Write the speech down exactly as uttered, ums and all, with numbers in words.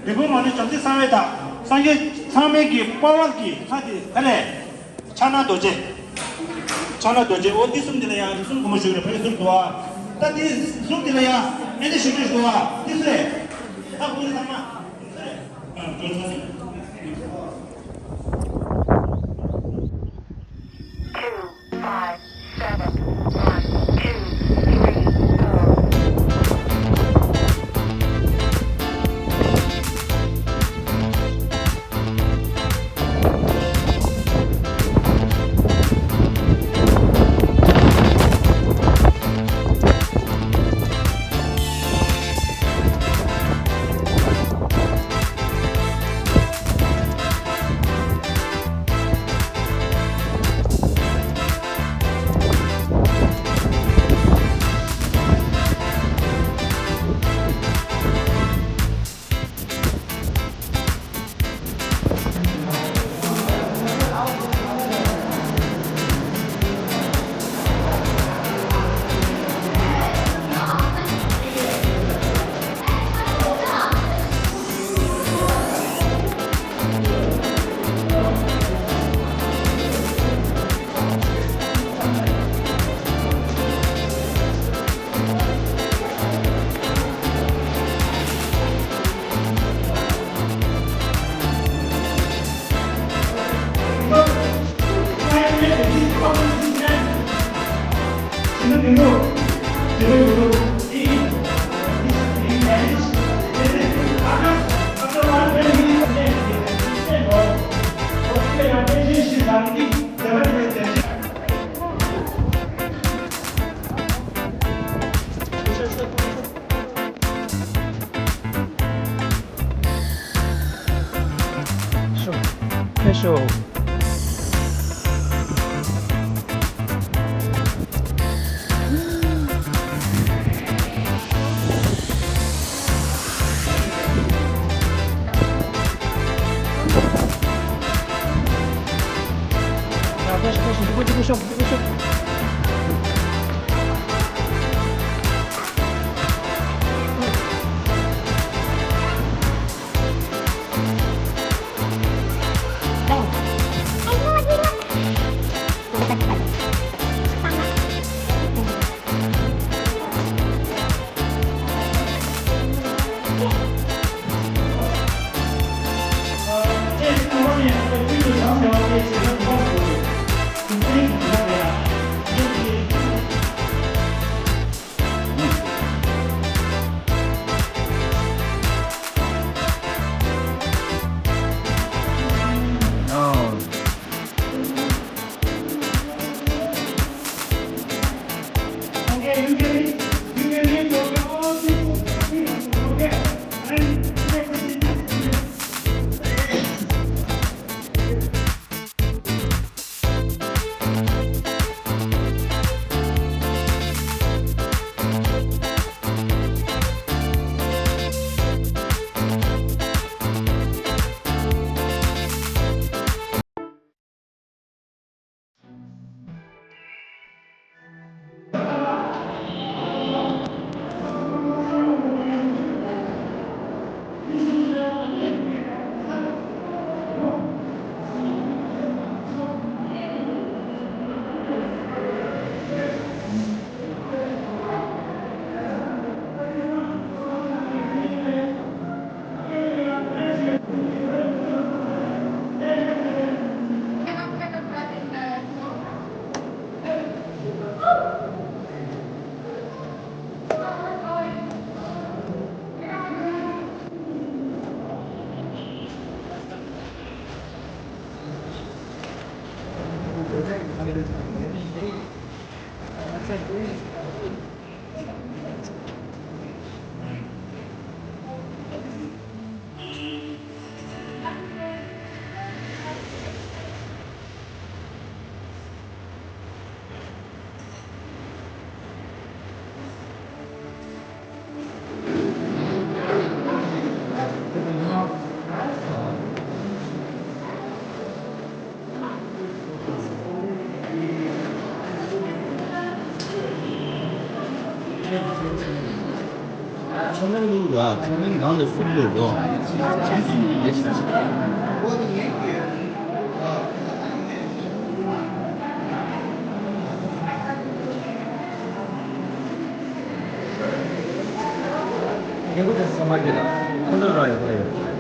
དེ་ཁོ་མ་ནི་བྱམས་བརྩེ་གསང་བའི་བདག་སངས་རྒྱས་ཚང་མའི་གི་དཔའ་བར་གྱི་ལྷ་དེ་ག་ལས། ཕྱག་ན་རྡོ་རྗེ། ཕྱག་ན་རྡོ་རྗེ། འོ་འདི་གསུམ་འདི་ལ་ཡང་རིགས་གསུམ་སྒོ་མོ་ཞུགས་རེ་ཕ་གི་གསུམ་འདུག་ཨ། ད་འདི་གསུམ་འདི་ལ་ཡང་ཨེ་འདི་ཞུགས་རེ་འདུག་ཨ། འདི་སུ་རེད། ད་ཁོ་འདི་ཚང་མ། ཨ། འགྲོ་ཚར་སོང་། Two, five, seven, one, two, three, four. ཕེབས་ཤོག་ཚོགས་གླེང་ལུགས་ར། ཚོགས་གླེང་ནང་ལ་སུ་ལུགས་རོ། ངས་ཁོ་དེ་ཚང་མ་རྒྱུད་ལ་ཁོ་ཚོ་རང་ཡོད་ཁོ་ཡོད།